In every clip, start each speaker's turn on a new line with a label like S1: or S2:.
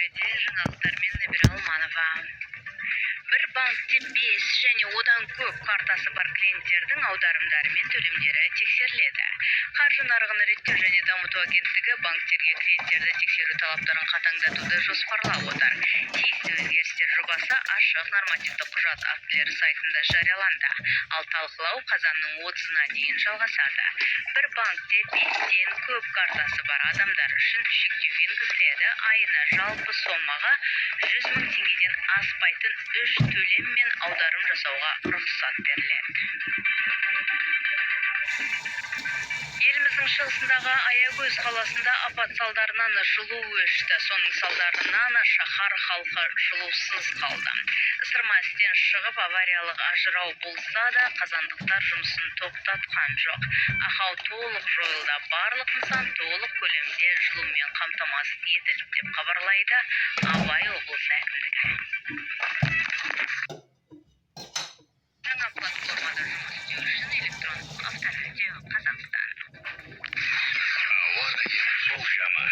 S1: Эфирде жаңалықтармен Нәбира Алманова. Бір банкте 5 және одан көп картасы бар клиенттердің аударымдары мен төлемдері тексеріледі. Қаржы нарығын реттеу және дамыту агенттігі банктерге клиенттерді тексеру талаптарын қатаңдатуды жоспарлап отыр. Тиісті өзгерістер жобасы ашық нормативті құжат актілері сайтында жарияланды. Ал талқылау қазанның 30-на дейін жалғасады. Бір банкте 5-тен көп картасы бар адамдар үшін шектеу енгізіледі. Айына жалпы сомаға 100 мың теңгеден аспайтын 3 төлем мен аударым жасауға рұқсат беріледі. Еліміздің шығысындағы Аягөз қаласында апат салдарынан жылу өшті. Соның салдарынан шаһар халқы жылусыз қалды. Ысырма істен шығып, авариялық ажырау болса да, қазандықтар жұмысын тоқтатқан жоқ. Ақау толық жойылды. Барлық нысан толық көлемде жылумен қамтамасыз етілді, деп хабарлайды Абай облысы әкімдігі. Жаңа платформада жұмыс істеу үшін электрон Авторадио Қазақстан.
S2: Ауа райы болжамы.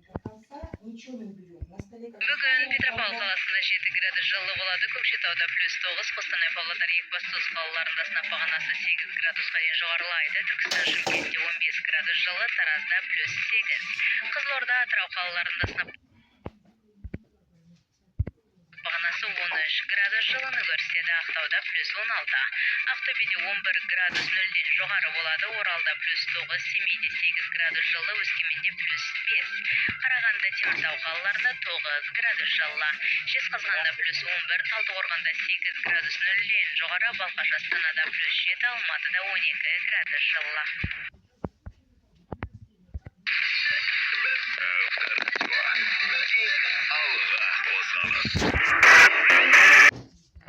S3: До конца ничего не уберем. На столе как
S1: Бүгін
S3: стол,
S1: Петропавл
S3: бардак.
S1: қаласында 7 градус жылы болады, Көкшетауда плюс 9, Қостанай, Павлодар, Екібастұз қалаларында сынап бағанасы 8 градусқа дейін жоғарылайды. Түркістан, Шымкентте 15 градус жылы, Таразда плюс 8. Қызылорда, Атырау қалаларында сынап бағанасы 13 градус жылыны көрсетеді. Ақтауда плюс 16. Ақтөбеде 11 градус нөлден жоғары болады. Оралда плюс 9, Семейде 8 градус жылы, Өскеменде плюс 5. Қарағанды, Теміртау қалаларында 9 градус жылы. Жезқазғанда плюс 11, Талдықорғанда 8 градус нөлден жоғары, Балқаш, Астанада плюс 7, Алматыда 12 градус жылы.
S2: Авторадио. Тек алға қозғалыс.